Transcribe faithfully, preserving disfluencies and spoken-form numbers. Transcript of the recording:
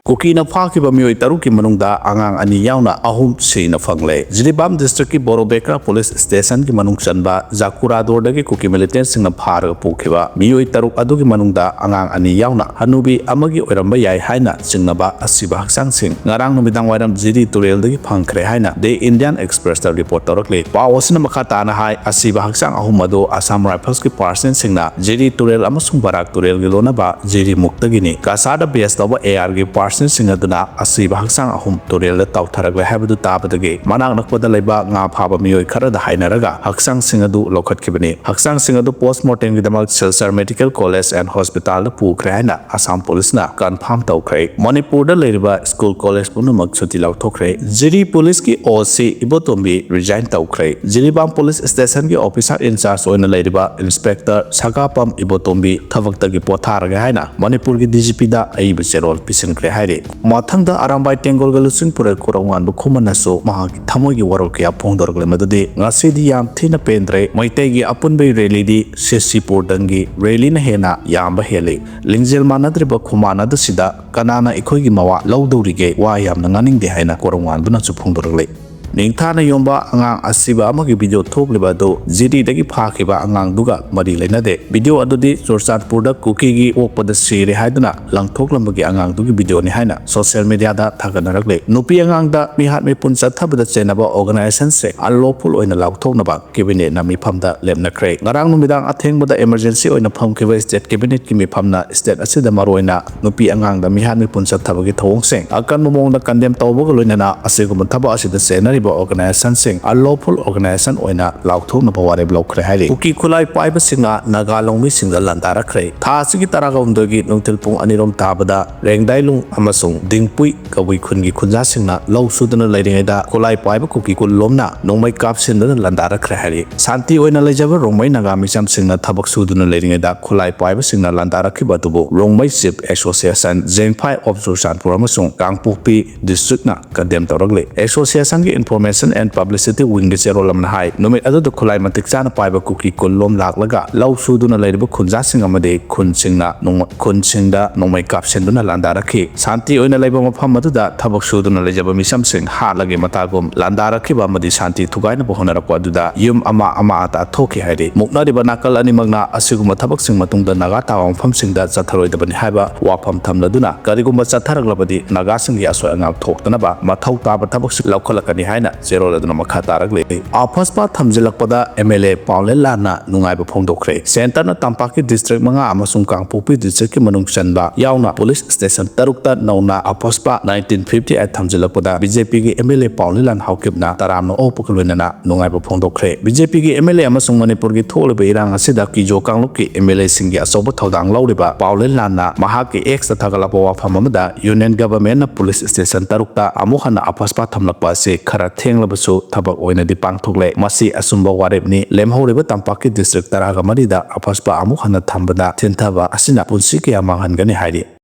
ꯀꯨꯀꯤꯅ ꯐꯥꯈꯤꯕ ꯃꯤꯑꯣꯏ ꯇꯔꯨꯛꯀꯤ ꯃꯅꯨꯡꯗ ꯑꯉꯥꯡ ꯑꯅꯤ ꯌꯥꯎꯅ ꯑꯍꯨꯝ ꯁꯤꯅ ꯐꯪꯂꯦ꯫ ꯖꯤꯔꯤꯕꯥꯝ district ꯀꯤ ꯕꯣꯔꯣꯕꯦꯀ꯭ꯔꯥ police station ꯒꯤ ꯃꯅꯨꯡ ꯆꯟꯕ ꯖꯥꯀꯨꯔꯥꯗꯣꯔꯗꯒꯤ ꯀꯨꯀꯤ militant ꯁꯤꯡꯅ ꯐꯥꯔꯒ ꯄꯨꯈꯤꯕ ꯃꯤꯑꯣꯏ ꯇꯔꯨꯛ ꯑꯗꯨꯒꯤ ꯃꯅꯨꯡꯗ ꯑꯉꯥꯡ ꯑꯅꯤ ꯌꯥꯎꯅ ꯍꯅꯨꯕꯤ ꯑꯃꯒꯤ ꯑꯣꯏꯔꯝꯕ ꯌꯥꯏ ꯍꯥꯏꯅ ꯆꯤꯡꯅꯕ ꯑꯁꯤꯕ ꯍꯛꯆꯥꯡꯁꯤꯡ ꯉꯔꯥꯡ ꯅꯨꯃꯤꯗꯥꯡ ꯋꯥꯏꯔꯝ ꯖꯤꯔꯤ ꯇꯨꯔꯦꯜꯗꯒꯤ ꯐꯪꯈ꯭ꯔꯦ ꯍꯥꯏꯅ The Indian Express ꯇ report ꯇꯧꯔꯛꯂꯤ꯫ ꯄꯥꯎ ꯑꯁꯤꯅ ꯃꯈꯥ ꯇꯥꯅ ꯍꯥꯏ, ꯑꯁꯤꯕ ꯍꯛꯆꯥꯡ ꯑꯍꯨꯝ ꯑꯗꯨ Assam Rifles ꯀꯤ personnel ꯁꯤꯡꯅ ꯖꯤꯔꯤ ꯇꯨꯔꯦꯜ ꯑꯃꯁꯨꯡ ꯕꯔꯥꯛ ꯇꯨꯔꯦꯜꯒꯤ ꯂꯣꯟꯅꯕ ꯖꯤꯔꯤ ꯃꯨꯛꯇꯒꯤꯅꯤ꯫ ꯀꯁꯥꯗ base ꯇꯧꯕ AR ꯒꯤ personnel ꯁꯤꯡ ꯑꯗꯨꯅ ꯑꯁꯤꯕ ꯍꯛꯆꯥꯡ ꯑꯍꯨꯝ ꯇꯨꯔꯦꯜꯗ ꯇꯥꯎꯊꯔꯛꯂꯦ ꯍꯥꯏꯕꯗꯨ ꯇꯥꯕꯗꯒꯤ ꯃꯅꯥꯛ ꯅꯛꯄꯗ ꯂꯩꯕ ꯉꯥ ꯐꯥꯕ ꯃꯤꯑꯣꯏ ꯈꯔꯗ ꯍꯥꯏꯅꯔꯒ ꯍꯛꯆꯥꯡꯁꯤꯡ ꯑꯗꯨ ꯂꯧꯈꯠꯈꯤꯕꯅꯤ꯫ ꯍꯛꯆꯥꯡꯁꯤꯡ ꯑꯗꯨ post mortem ꯒꯤꯗꯃꯛ Silchar Medical College and Hospital ꯗ ꯄꯨꯈ꯭ꯔꯦ ꯍꯥꯏꯅ ꯑꯁꯥꯝ police ꯅ confirm ꯇꯧꯈ꯭ꯔꯦ꯫ ꯃꯅꯤꯄꯨꯔꯗ ꯂꯩꯔꯤꯕ school college ꯄꯨꯝꯅꯃꯛ ꯁꯨꯇꯤ ꯂꯧꯊꯣꯛꯈ꯭ꯔꯦ꯫ ꯖꯤꯔꯤ police ꯀꯤ OC ꯏꯕꯣꯇꯣꯝꯕꯤ resign ꯇꯧꯈ꯭ꯔꯦ꯫ ꯖꯤꯔꯤꯕꯥꯝ police station ꯒꯤ officer in charge ꯑꯣꯏꯅ ꯂꯩꯔꯤꯕ Inspector ꯁꯒꯥꯄꯝ ꯏꯕꯣꯇꯣꯝꯕꯤ ꯊꯕꯛꯇꯒꯤ ꯄꯣꯊꯥꯔꯒꯦ ꯍꯥꯏꯅ ꯃꯅꯤꯄꯨꯔꯒꯤ DGP ꯗ ꯑꯏꯕ ꯆꯦꯔꯣꯜ ꯄꯤꯁꯤꯟꯈ꯭ꯔꯦ ꯍꯥꯏꯔꯤ꯫ ꯃꯊꯪꯗ ꯑꯔꯥꯝꯕꯥꯏ ꯇꯦꯡꯒꯣꯜꯒ ꯂꯨꯆꯤꯡꯄꯨꯔꯦꯜ ꯀꯣꯔꯧꯉꯥꯟꯕ ꯈꯨꯃꯟꯅꯁꯨ ꯃꯍꯥꯛꯀꯤ ꯊꯃꯣꯏꯒꯤ ꯋꯥꯔꯣꯜ ꯀꯌꯥ ꯐꯣꯡꯗꯣꯔꯛꯂꯦ, ꯃꯗꯨꯗꯤ ꯉꯁꯤꯗꯤ ꯌꯥꯝ ꯊꯤꯅ ꯄꯦꯟꯗ꯭ꯔꯦ, ꯃꯩꯇꯩꯒꯤ ꯑꯄꯨꯟꯕꯒꯤ rally ꯗꯤ ꯁꯤꯁꯤꯄꯨꯔꯗꯪꯒꯤ rally ꯅ ꯍꯦꯟꯅ ꯌꯥꯝꯕ ꯍꯦꯜꯂꯤ꯫ ꯂꯤꯡꯖꯦꯜ ꯃꯥꯟꯅꯗ꯭ꯔꯤꯕ ꯈꯨꯃꯥꯟ ꯑꯗꯨꯁꯤꯗ ꯀꯅꯥꯅ ꯑꯩꯈꯣꯏꯒꯤ ꯃꯋꯥ ꯂꯧꯗꯧꯔꯤꯒꯦ? ꯋꯥ ꯌꯥꯝꯅ ꯉꯥꯡꯅꯤꯡꯗꯦ ꯍꯥꯏꯅ ꯀꯣꯔꯧꯉꯥꯟꯕꯅꯁꯨ ꯐꯣꯡꯗꯣꯔꯛꯂꯤ꯫ ꯅꯤꯡꯊꯥꯅ ꯌꯣꯝꯕ ꯑꯉꯥꯡ ꯑꯁꯤꯕ ꯑꯃꯒꯤ video ꯊꯣꯛꯂꯤꯕ ꯑꯗꯨ ꯖꯤꯔꯤꯗꯒꯤ ꯐꯥꯈꯤꯕ ꯑꯉꯥꯡꯗꯨꯒ ꯃꯔꯤ ꯂꯩꯅꯗꯦ꯫ Video ꯑꯗꯨꯗꯤ ꯆꯨꯔꯆꯥꯟꯄꯨꯔꯗ ꯀꯨꯀꯤꯒꯤ ꯑꯣꯛꯄꯗ ꯁꯤꯔꯦ ꯍꯥꯏꯗꯨꯅ ꯂꯪꯊꯣꯛꯂꯝꯕꯒꯤ ꯑꯉꯥꯡꯗꯨꯒꯤ video ꯅꯤ ꯍꯥꯏꯅ social media ꯗ ꯊꯥꯒꯠꯅꯔꯛꯂꯤ꯫ ꯅꯨꯄꯤ ꯑꯉꯥꯡꯗ ꯃꯤꯍꯥꯠ ꯃꯤꯄꯨꯟ ꯆꯠꯊꯕꯗ ꯆꯦꯟꯅꯕ organization ꯁꯦ unlawful ꯑꯣꯏꯅ ꯂꯥꯎꯊꯣꯛꯅꯕ cabinet ꯅ ꯃꯤꯐꯝꯗ ꯂꯦꯞꯅꯈ꯭ꯔꯦ꯫ ꯉꯔꯥꯡ ꯅꯨꯃꯤꯗꯥꯡ ꯑꯊꯦꯡꯕꯗ emergency ꯑꯣꯏꯅ ꯐꯝꯈꯤꯕ state cabinet ꯀꯤ ꯃꯤꯐꯝꯅ state ꯑꯁꯤꯗ ꯃꯔꯨꯑꯣꯏꯅ ꯅꯨꯄꯤ ꯑꯉꯥꯡꯗ ꯃꯤꯍꯥꯠ ꯃꯤꯄꯨꯟ ꯆꯠꯊꯕꯒꯤ ꯊꯧꯑꯣꯡꯁꯤꯡ ꯑꯀꯟꯕ ꯃꯑꯣꯡꯗ condemn ꯇꯧꯕꯒ ꯂꯣꯏꯅꯅ ꯑꯁꯤꯒꯨꯝꯕ ꯊꯕꯛ ꯑꯁꯤꯗ ꯆꯦꯟꯅꯔꯤꯕ organization ꯁꯤꯡ unlawful organization ꯑꯣꯏꯅ ꯂꯥꯎꯊꯣꯛꯅꯕ ꯋꯥꯔꯦꯞ ꯂꯧꯈ꯭ꯔꯦ ꯍꯥꯏꯔꯤ꯫ ꯀꯨꯀꯤ ꯈꯨꯠꯂꯥꯏ ꯄꯥꯏꯕꯁꯤꯡꯅ ꯅꯥꯒꯥ ꯂꯧꯃꯤꯁꯤꯡꯗ ꯂꯥꯟꯗꯥꯔꯛꯈ꯭ꯔꯦ꯫ ꯊꯥ ꯑꯁꯤꯒꯤ ꯇꯔꯥꯍꯨꯝꯗꯣꯏꯒꯤ ꯅꯨꯡꯊꯤꯜ ꯄꯨꯡ ꯑꯅꯤꯔꯣꯝ ꯇꯥꯕꯗ ꯔꯦꯡꯗꯥꯏꯂꯨꯡ ꯑꯃꯁꯨꯡ ꯗꯤꯡꯄꯨꯏ ꯀꯕꯨꯏ ꯈꯨꯟꯒꯤ ꯈꯨꯟꯖꯥꯁꯤꯡꯅ ꯂꯧ ꯁꯨꯗꯨꯅ ꯂꯩꯔꯤꯉꯩꯗ ꯈꯨꯠꯂꯥꯏ ꯄꯥꯏꯕ ꯀꯨꯀꯤ ꯀꯨꯟꯂꯣꯝꯅ ꯅꯣꯡꯃꯩ ꯀꯥꯞꯁꯤꯟꯗꯨꯅ ꯂꯥꯟꯗꯥꯔꯛꯈ꯭ꯔꯦ ꯍꯥꯏꯔꯤ꯫ ꯁꯥꯟꯇꯤ ꯑꯣꯏꯅ ꯂꯩꯖꯕ ꯔꯣꯡꯃꯩ ꯅꯥꯒꯥ ꯃꯤꯆꯝꯁꯤꯡꯅ ꯊꯕꯛ ꯁꯨꯗꯨꯅ ꯂꯩꯔꯤꯉꯩꯗ ꯈꯨꯠꯂꯥꯏ ꯄꯥꯏꯕꯁꯤꯡꯅ ꯂꯥꯟꯗꯥꯔꯛꯈꯤꯕ ꯑꯗꯨꯕꯨ Rongmei Chief Association, ꯖꯦꯡꯐꯥꯏ of Churachandpur ꯑꯃꯁꯨꯡ ꯀꯥꯡꯄꯣꯛꯄꯤ district ꯅ condemn ꯇꯧꯔꯛꯂꯤ꯫ Association ꯒꯤ Information and Publicity Wingꯒꯤ ꯆꯦꯔꯣꯜ ꯑꯃꯅ ꯍꯥꯏ, ꯅꯨꯃꯤꯠ ꯑꯗꯨꯗ ꯈꯨꯠꯂꯥꯏ ꯃꯇꯤꯛ ꯆꯥꯅ ꯄꯥꯏꯕ ꯀꯨꯀꯤ ꯀꯨꯟ ꯂꯣꯝ ꯂꯥꯛꯂꯒ ꯂꯧ ꯁꯨꯗꯨꯅ ꯂꯩꯔꯤꯕ ꯈꯨꯟꯖꯥꯁꯤꯡ ꯑꯃꯗꯤ ꯈꯨꯟꯁꯤꯡꯅ ꯅꯣꯡꯃ-, ꯈꯨꯟꯁꯤꯡꯗ ꯅꯣꯡꯃꯩ ꯀꯥꯞꯁꯤꯟꯗꯨꯅ ꯂꯥꯟꯗꯥꯔꯛꯈꯤ꯫ ꯁꯥꯟꯇꯤ ꯑꯣꯏꯅ ꯂꯩꯕ ꯃꯐꯝ ꯑꯗꯨꯗ ꯊꯕꯛ ꯁꯨꯗꯨꯅ ꯂꯩꯖꯕ ꯃꯤꯁꯝꯁꯤꯡ ꯍꯥꯠꯂꯒꯤ ꯃꯇꯥꯒꯨꯝ ꯂꯥꯟꯗꯥꯔꯛꯈꯤꯕ ꯑꯃꯗꯤ ꯁꯥꯟꯇꯤ ꯊꯨꯒꯥꯏꯅꯕ ꯍꯣꯠꯅꯔꯛꯄ ꯑꯗꯨꯗ ꯌꯨꯝ ꯑꯃ ꯑꯃ ꯑꯇꯥ ꯊꯣꯛꯈꯤ ꯍꯥꯏꯔꯤ꯫ ꯃꯨꯛꯅꯔꯤꯕ ꯅꯥꯀꯜ ꯑꯅꯤꯃꯛꯅ ꯑꯁꯤꯒꯨꯝꯕ ꯊꯕꯛꯁꯤꯡ ꯃꯇꯨꯡꯗ ꯅꯥꯒꯥ ꯇꯥꯕ ꯃꯐꯝꯁꯤꯡꯗ ꯆꯠꯊꯔꯣꯏꯗꯕꯅꯤ ꯍꯥꯏꯕ ꯋꯥꯐꯝ ꯊꯝꯂꯗꯨꯅ, ꯀꯔꯤꯒꯨꯝꯕ ꯆꯠꯊꯔꯛꯂꯕꯗꯤ ꯅꯥꯒꯥꯁꯤꯡꯒꯤ ꯑꯁꯣꯏ ꯑꯉꯥꯝ ꯊꯣꯛꯇꯅꯕ ꯃꯊꯧ ꯇꯥꯕ ꯊꯕꯛꯁꯤꯡ ꯂꯧꯈꯠꯂꯛꯀꯅꯤ ꯍꯥꯏꯅ ꯆꯦꯔꯣꯜ ꯑꯗꯨꯅ ꯃꯈꯥ ꯇꯥꯔꯛꯂꯤ꯫ ꯑꯐꯁꯄꯥ ꯊꯝꯖꯤꯜꯂꯛꯄꯗ ꯑꯦꯝ ꯑꯦꯜ ꯑꯦ ꯄꯥꯎꯂꯦꯟ ꯂꯥꯟꯅ ꯅꯨꯡꯉꯥꯏꯕ ꯐꯣꯡꯗꯣꯛꯈ꯭ꯔꯦ꯫ ꯁꯦꯟꯇꯔꯅ ꯇꯝꯄꯥꯛꯀꯤ ꯗꯤꯁꯇ꯭ꯔꯤꯛ ꯃꯉꯥ ꯑꯃꯁꯨꯡ ꯀꯥꯡꯄꯣꯛꯄꯤ ꯗꯤꯁꯇ꯭ꯔꯤꯛꯀꯤ ꯃꯅꯨꯡ ꯆꯟꯕ ꯌꯥꯎꯅ ꯄꯨꯂꯤꯁ ꯁ꯭ꯇꯦꯁꯟ ꯇꯔꯨꯛꯇ ꯅꯧꯅ ꯑꯐꯁꯄꯥ ꯅꯥꯏꯟꯇꯤꯟ ꯐꯤꯐꯇꯤ ꯑꯩꯠ ꯊꯝꯖꯤꯜꯂꯛꯄꯗ ꯕꯤ ꯖꯦ ꯄꯤꯒꯤ M L A Paolen Lal ꯍꯥꯎꯀꯤꯞꯅ ꯇꯔꯥꯝꯅ ꯑꯣꯛꯄꯒ ꯂꯣꯏꯅꯅ ꯅꯨꯡꯉꯥꯏꯕ ꯐꯣꯡꯗꯣꯛꯈ꯭ꯔꯦ꯫ ꯕꯤ ꯖꯦ ꯄꯤꯒꯤ ꯑꯦꯝ ꯑꯦꯜ ꯑꯦ ꯑꯃꯁꯨꯡ ꯃꯅꯤꯄꯨꯔꯒꯤ ꯊꯣꯛꯂꯤꯕ ꯏꯔꯥꯡ ꯑꯁꯤꯗ ꯀꯤꯖꯣ ꯀꯥꯡꯂꯨꯞꯀꯤ ꯑꯦꯝ ꯑꯦꯜ ꯑꯦꯁꯤꯡꯒꯤ ꯑꯆꯧꯕ ꯊꯧꯗꯥꯡ ꯂꯧꯔꯤꯕ ꯄꯥꯎꯂꯦꯟ ꯂꯥꯟꯅ ꯃꯍꯥꯛꯀꯤ ꯑꯦꯛꯁꯇ ꯊꯥꯒꯠꯂꯛꯄ ꯋꯥꯐꯝ ꯑꯃꯗ ꯌꯨꯅꯤꯌꯟ ꯒꯚꯔꯟꯃꯦꯟꯠꯅ ꯄꯨꯂꯤꯁ ꯁ꯭ꯇꯦꯁꯟ ꯇꯔꯨꯛꯇ ꯑꯃꯨꯛ ꯍꯟꯅ ꯑꯐꯁꯄꯥ ꯊꯝꯂꯛꯄ ꯑꯁꯤ ꯈꯔ ꯊꯦꯡꯂꯕꯁꯨ ꯊꯕꯛ ꯑꯣꯏꯅꯗꯤ ꯄꯥꯡꯊꯣꯛꯂꯦ꯫ ꯃꯁꯤ ꯑꯆꯨꯝꯕ ꯋꯥꯔꯦꯞꯅꯤ꯫ ꯂꯦꯝꯍꯧꯔꯤꯕ ꯇꯝꯄꯥꯛꯀꯤ ꯗꯤꯁꯇ꯭ꯔꯤꯛ ꯇꯔꯥꯒ ꯃꯔꯤꯗ ꯑꯐꯁꯄꯥ ꯑꯃꯨꯛ ꯍꯟꯅ ꯊꯝꯕꯗ ꯊꯤꯟꯊꯕ ꯑꯁꯤꯅ ꯄꯨꯟꯁꯤ ꯀꯌꯥ ꯃꯥꯡꯍꯟꯒꯅꯤ ꯍꯥꯏꯔꯤ꯫